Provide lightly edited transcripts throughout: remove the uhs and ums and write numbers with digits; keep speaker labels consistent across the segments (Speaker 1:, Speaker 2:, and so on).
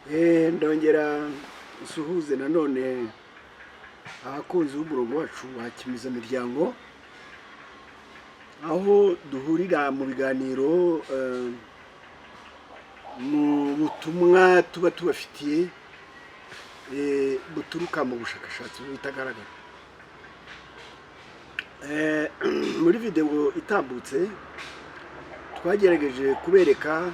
Speaker 1: Ndongera nsuhuze nanone abakunzi b'umurongo wacu wa Kimizamiryango, aho duhurira mu biganiro, mu butumwa tuba tubafitiye buturuka mu bushakashatsi butagaragara. Muri videwo itambutse twagerageje kubereka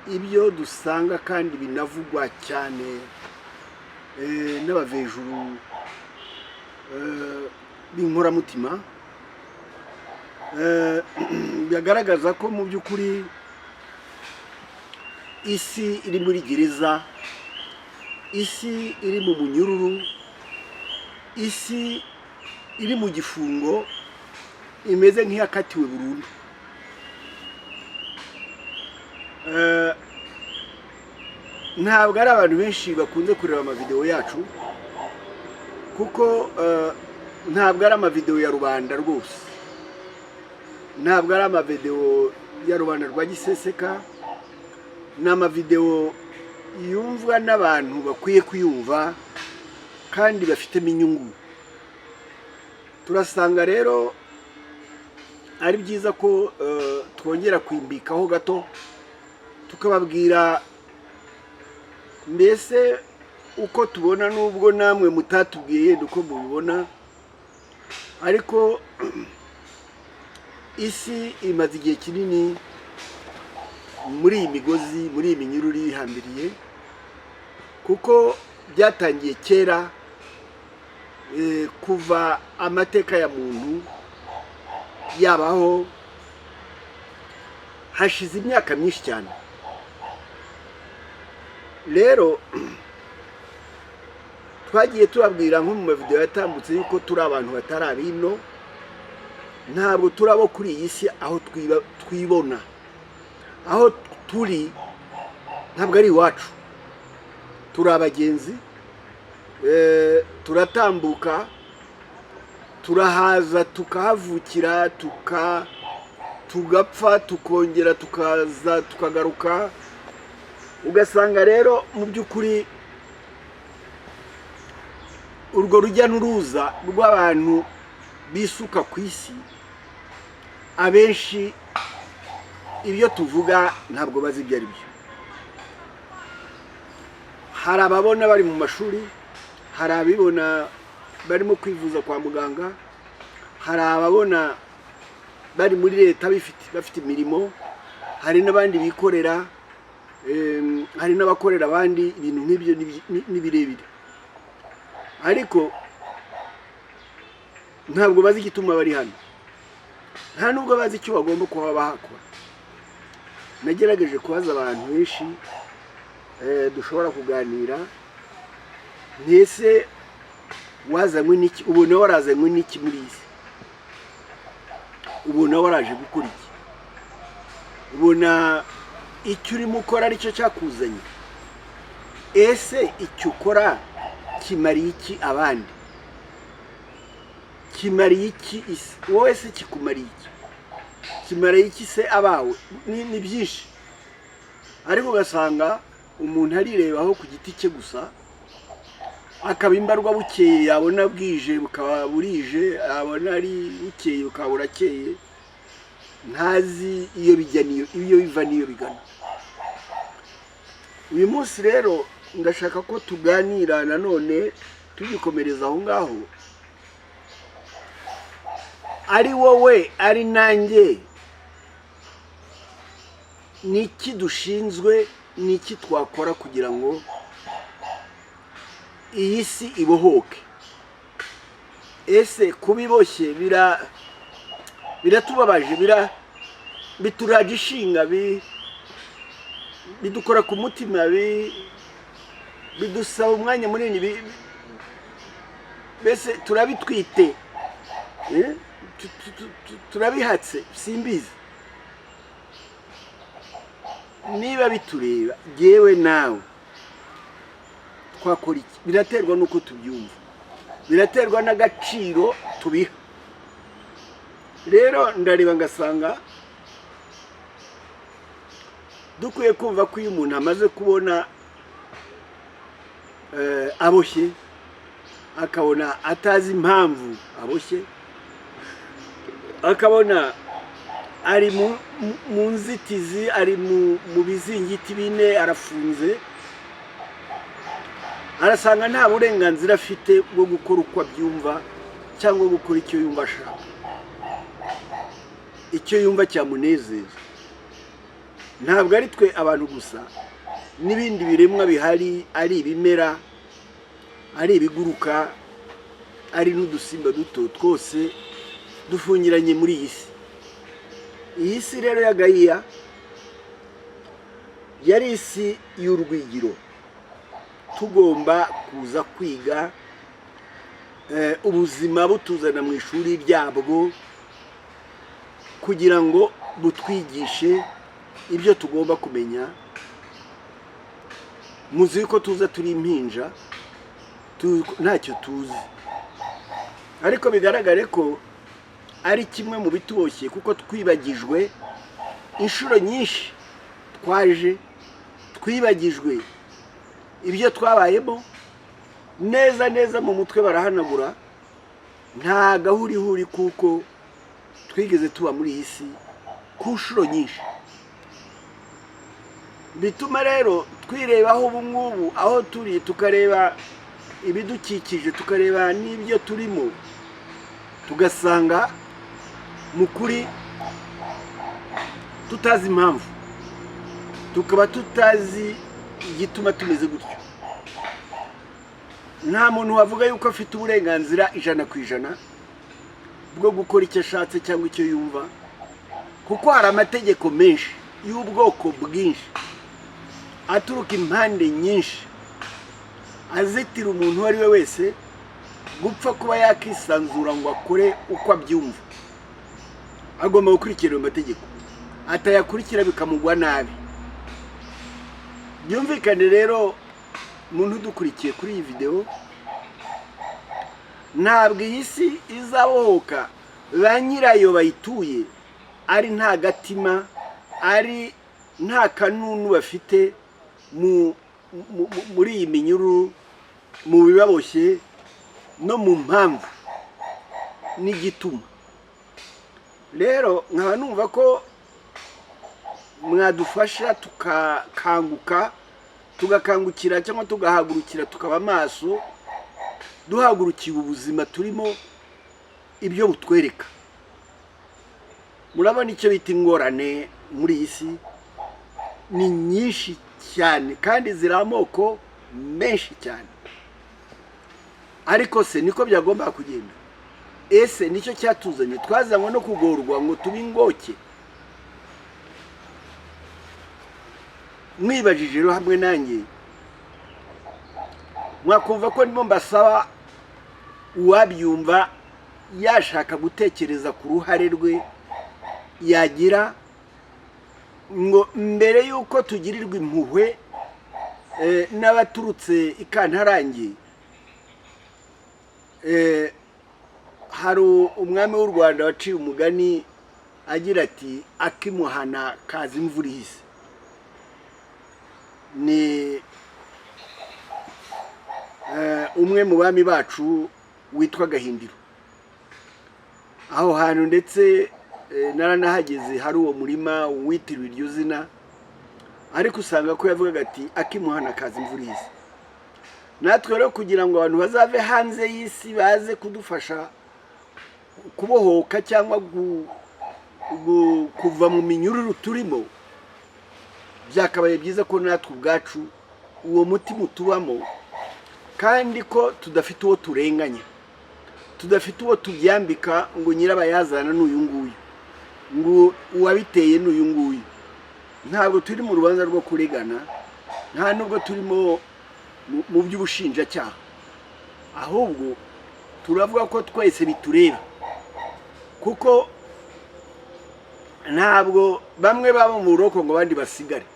Speaker 1: ibyo dusanga kandi binavugwa cyane n'abavejuru b'inkoramutima, bagaragaza ko mu by'ukuri isi iri muri gereza, isi iri mu munyururu, isi iri mu gifungo, imeze nk'iyakatiwe burundu. Ntabwo ari abantu benshi bakunze kureba amavidewo yacu, kuko ntabwo ari amavidewo ya rubanda rwose, ntabwo ari amavidewo ya rubanda rwa giseseka. Ni amavidewo yumvwa n'abantu bakwiye kuyumva kandi bafitemo inyungu. Turasanga rero ari byiza ko twongera kwimbikaho gato, tukababwira mbese uko tubona, nubwo namwe mutatubwiye yenda uko mubibona, ariko isi imaze igihe kinini muri iyi migozi, muri iyi minyururu yihambiriye, kuko byatangiye kera, kuva amateka ya muntu yabaho, hashize imyaka myinshi cyane. Rero twagiye tubabwira nko mu mavidewo yatambutse yuko turi abantu batari abino, ntabwo turi abo kuri iyi si. Aho twibona, aho turi ntabwo ari iwacu. Turi abagenzi, turatambuka, turahaza, tukahavukira, tugapfa, tukongera tukaza, tukagaruka. Ugasanga rero mu by'ukuri urwo rujya n'uruza rw'abantu bisuka ku isi, abenshi ibyo tuvuga ntabwo bazi ibyo ari byo. Hari ababona bari mu mashuri, hari abibona barimo kwivuza kwa muganga, hari ababona bari muri leta bafite imirimo, hari n'abandi bikorera, hari n'abakorera abandi. Ibintu nk'ibyo ni birebire, ariko ntabwo bazi igituma bari hano, nta nubwo bazi icyo bagomba kuba bahakora. Nagerageje kubaza abantu benshi dushobora kuganira: "Ntese wazanywe n'iki? Ubona warazanywe n'iki muri iyi si? Ubona waraje gukora iki? Ubona icyo urimo ukora aricyo cyakuzanye? Ese icyo ukora kimariye iki abandi? Kimariye iki isi? Wowe se kikumariye iki? Kimariye iki se abawe?" Ni byinshi, ariko ugasanga umuntu arirebaho ku giti cye gusa, akaba imbarwa. Bukeye yabona bwije bukaba burije, yabona ari bukeye bukaba burakeye, ntazi iyo bijya n'iyo iyo biva n'iyo bigana. Uyu munsi rero ndashaka ko tuganira nanone, tugikomereza aho ngaho. Ari wowe, ari nanjye, ni iki dushinzwe? Ni iki twakora kugira ngo iyi si ibohoke? Ese kuba iboshye biratubabaje, bituraje ishinga, bidukora ku mutima, bidusaba umwanya munini, mbese turabitwite, turabihatse? Simbizi niba bitureba. Yewe nawe, twakora iki? Biraterwa n'uko tubyumva, biraterwa n'agaciro tubiha. Rero ndareba ngasanga Dukwiye kumva ko iyo umuntu amaze kubona aboshye, akabona atazi impamvu aboshye, akabona ari mu nzitizi, ari mu bizingiti bine, arafunze, arasanga nta burenganzira afite bwo gukora uko abyumva cyangwa gukora icyo yumva ashaka, icyo yumva cyamunezeza. Ntabwo ari twe abantu gusa, n'ibindi biremwa bihari, ari ibimera, ari ibiguruka, ari n'udusimba duto, twose dufungiranye muri iyi si. Iyi si rero ya Gayiya yari isi y'urwigiro, tugomba kuza kwiga ubuzima butuzana mu ishuri ryabwo kugira ngo butwigishe ibyo tugomba kumenya. Muzi yuko tuza turi impinja, ntacyo tuzi, ariko bigaragare ko ari kimwe mu bituboshye, kuko twibagijwe inshuro nyinshi twaje, twibagijwe ibyo twabayemo neza neza, mu mutwe barahanagura, nta gahurihuri, kuko twigeze tuba muri iyi si ku nshuro nyinshi. Bituma rero twirebaho ubu ngubu aho turi, tukareba ibidukikije, tukareba n'ibyo turimo, tugasanga mu kuri tutazi impamvu, tukaba tutazi igituma tumeze gutyo. Nta muntu wavuga yuko afite uburenganzira 100% bwo gukora icyo ashatse cyangwa icyo yumva, kuko hari amategeko menshi y'ubwoko bwinshi aturuka impande nyinshi azitira umuntu uwo ari we wese gupfa kuba yakisanzura ngo akore uko abyumva. Agomba gukurikira ayo mategeko, atayakurikira bikamugwa nabi. Byumvikane rero, muntu udukurikiye kuri iyi videwo, ntabwo iyi si izabohoka ba nyirayo bayituye ari nta gatima, ari nta kanunu bafite muri iyi minyururu, mu bibaboshye no mu mpamvu n'igituma. Rero nkaba numva ko mwadufasha tugakanguka, tugakangukira cyangwa tugahagurukira, tukaba amaso, duhagurukiye ubuzima turimo, ibyo butwereka. Murabona icyo bita ingorane muri iyi si ni nyinshi cyane, kandi ziri amoko menshi cyane. Ariko se niko byagomba kugenda? Ese nicyo cyatuzanye? Twazanywe no kugorwa ngo tube ingoke? Mwibajije rero hamwe nanjye, mwakumva ko ndimo mbasaba, uwabyumva yashaka gutekereza ku ruhare rwe yagira ngo mbere y'uko tugirirwa impuhwe n'abaturutse ikantarange. Hari umwami w'u Rwanda waciye umugani agira ati: "Akimuhana kaza imvura ihise." Ni umwe mu bami bacu witwa Gahindiro. Aho hantu ndetse naranahageze, hari uwo murima witiriwe iryo zina, ariko usanga ko yavugaga ati: "Akimuhana kaza imvura ihise." Natwe rero, kugira ngo abantu bazave hanze y'isi baze kudufasha kubohoka cyangwa kuva mu minyururu turimo, byakabaye byiza ko natwe ubwacu uwo mutima utubamo, kandi ko tudafite uwo turenganya, tudafite uwo tubyambika ngo nyirabayazana ni uyu nguyu, ngo uwabiteye ni uyu nguyu. Ntabwo turi mu rubanza rwo kuregana, nta nubwo turimo mu by'ubushinjacyaha, ahubwo turavuga ko twese bitureba, kuko ntabwo bamwe baba mu buroko ngo abandi basigare.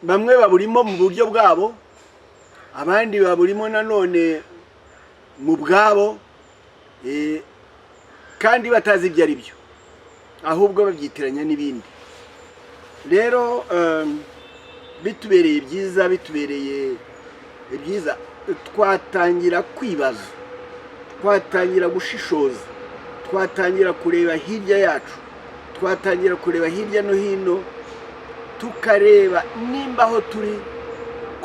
Speaker 1: Bamwe baburimo mu buryo bwabo, abandi baburimo nanone mu bwabo, kandi batazi ibyo ari byo, ahubwo babyitiranya n'ibindi. Rero bitubereye byiza, bitubereye byiza, twatangira kwibaza, twatangira gushishoza, twatangira kureba hirya yacu, twatangira kureba hirya no hino, tukareba nimba aho turi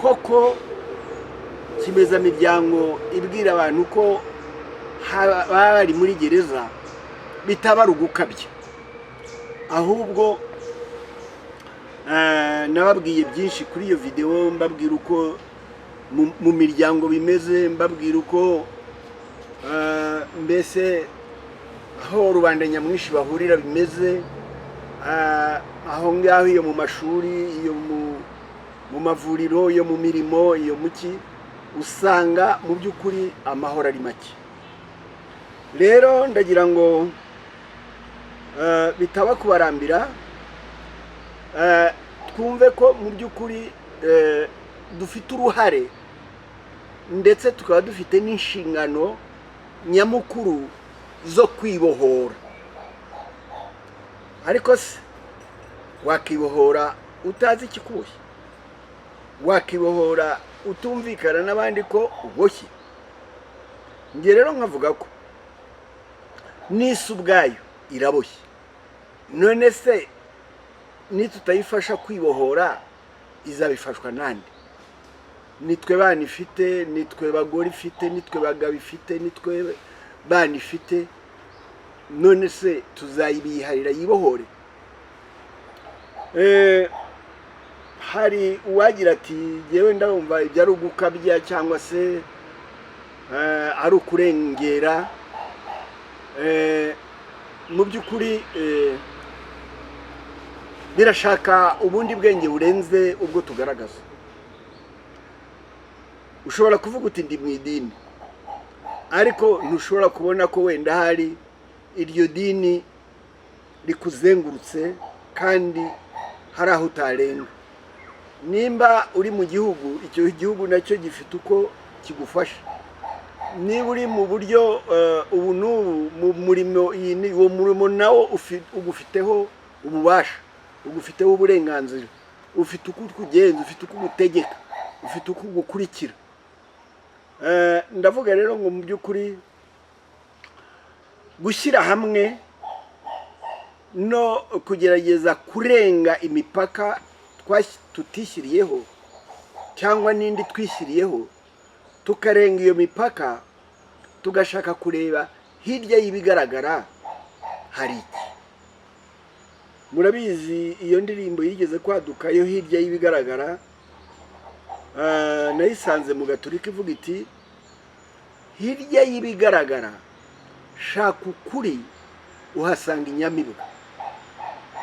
Speaker 1: koko kimezamiryango ibwira abantu ko baba bari muri gereza bitaba ari ugukabya. Ahubwo nababwiye byinshi kuri iyo videwo, mbabwira uko mu miryango bimeze, mbabwira uko mbese aho rubanda nyamwinshi bahurira bimeze, aho ngaho, iyo mu mashuri, iyo mu mavuriro, iyo mu mirimo, iyo muki, usanga mu by'ukuri amahoro ari make. Rero ndagira ngo bitaba kubarambira, twumve ko mu by'ukuri dufite uruhare, ndetse tukaba dufite n'inshingano nyamukuru zo kwibohora. Ariko se wakibohora utazi ikikuboshye? Wakibohora utumvikana n'abandi ko uboshye? Njye rero nkavuga ko n'isi ubwayo iraboshye. None se nitutayifasha kwibohora, izabifashwa nande? Nitwe bana ifite, nitwe bagore ifite, nitwe bagabo ifite, nitwe bana ifite. None se tuzayibiharira yibohore? Hari uwagira ati: "Yewe, ndumva ibyo ari ugukabya cyangwa se ari ukurengera." Mu by'ukuri birashaka ubundi bwenge burenze ubwo tugaragaza. Ushobora kuvuga uti: "Ndi mu idini," ariko ntushobora kubona ko wenda hari iryo dini rikuzengurutse kandi hari aho utarenga. Nimba uri mu gihugu, icyo gihugu nacyo gifite uko kigufasha. Niba uri mu buryo ubu n'ubu mu murimo iyi uwo murimo nawo ugufiteho ububasha, ugufiteho uburenganzira, ufite uko ukugenza, ufite uko ugutegeka, ufite uko ugukurikira. Ndavuga rero ngo mu by'ukuri gushyira hamwe no kugerageza kurenga imipaka tutishyiriyeho cyangwa n'indi twishyiriyeho, tukarenga iyo mipaka, tugashaka kureba hirya y'ibigaragara hari iki. Murabizi iyo ndirimbo yigeze kwaduka yo hirya y'ibigaragara, nayisanze mu Gaturika, ivuga iti: "Hirya y'ibigaragara shaka ukuri, uhasanga inyamibwa."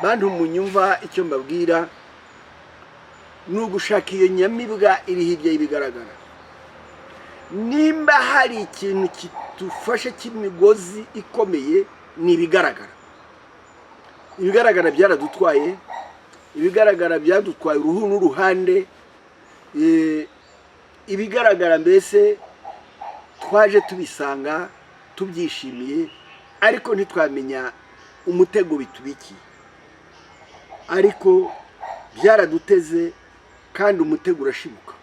Speaker 1: Bantu munyumva, icyo mbabwira ni ugushaka iyo nyamibwa iri hirya y'ibigaragara. Nimba hari ikintu kidufashe cy'imigozi ikomeye, ni ibigaragara. Ibigaragara byaradutwaye, ibigaragara byadutwaye uruhu n'uruhande. Ibigaragara mbese twaje tubisanga tubyishimiye, ariko ntitwamenya umutego bitubikiye. Ariko byaraduteze kandi umutego urashibuka,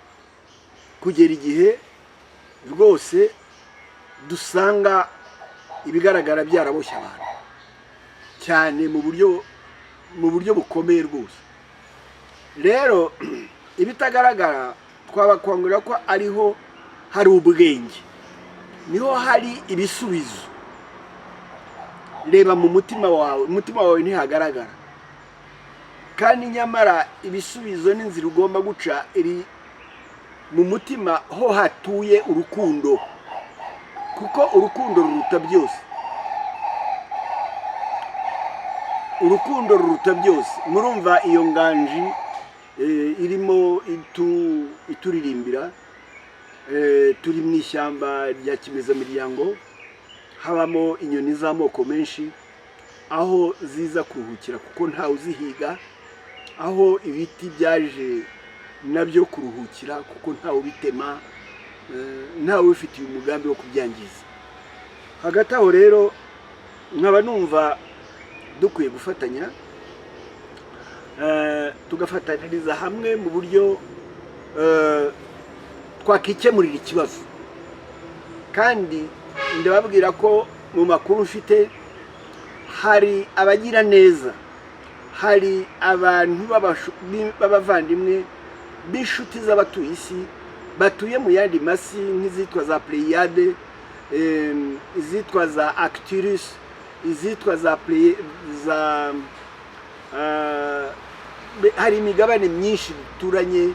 Speaker 1: kugera igihe rwose dusanga ibigaragara byaraboshye abantu cyane mu buryo bukomeye rwose. Rero ibitagaragara twabakangurira ko ariho hari ubwenge, niho hari ibisubizo. Reba mu mutima wawe, umutima wawe ntihagaragara, kandi nyamara ibisubizo n'inzira ugomba guca iri mu mutima, ho hatuye urukundo, kuko urukundo ruruta byose. Urukundo ruruta byose. Murumva iyo nganji irimo ituririmbira. Turi mu ishyamba rya kimezamiryango, habamo inyoni z'amoko menshi, aho ziza kuruhukira kuko ntawe uzihiga, aho ibiti byaje nabyo kuruhukira kuko ntawe ubitema, ntawe ubifitiye umugambi wo kubyangiza. Hagati aho rero nkaba numva dukwiye gufatanya. Tugafataniriza hamwe mu buryo twakikemurira ikibazo. Kandi ndababwira ko mu makuru mfite hari abagira neza, hari abantu b'abavandimwe b'inshuti z'abatuye isi batuye mu yandi masi, nk'izitwa za Pléiades, izitwa za Arcturus, izitwa za za hari imigabane myinshi duturanye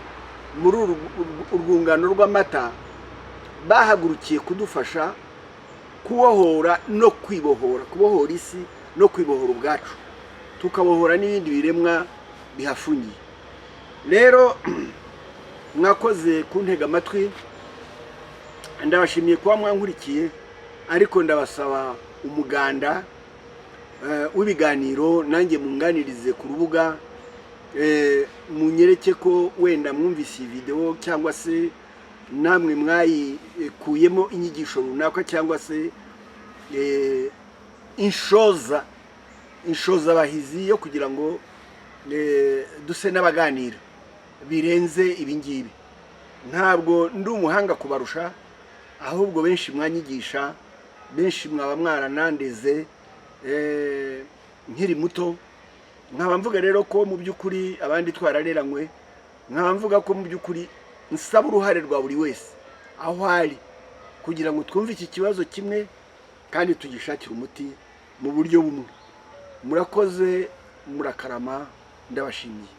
Speaker 1: muri uru urwungano rw'amata, bahagurukiye kudufasha kubohora no kwibohora, kubohora isi no kwibohora ubwacu, tukabohora n'ibindi biremwa bihafungiye. Rero mwakoze kuntega amatwi, ndabashimiye kuba mwankurikiye, ariko ndabasaba umuganda w'ibiganiro, nanjye munganirize ku rubuga, munyereke ko wenda mwumvise iyi videwo, cyangwa se namwe mwayikuyemo inyigisho runaka, cyangwa se inshozabahizi yo kugira ngo duse n'abaganira birenze ibi ngibi. Ntabwo ndi umuhanga kubarusha, ahubwo benshi mwanyigisha, benshi mwaba mwaranandeze nkiri muto. Nkaba mvuga rero ko mu by'ukuri abandi twarareranywe, nkaba mvuga ko mu by'ukuri nsaba uruhare rwa buri wese aho ari kugira ngo twumve iki kibazo kimwe kandi tugishakire umuti mu buryo bumwe. Murakoze, murakarama, ndabashimiye.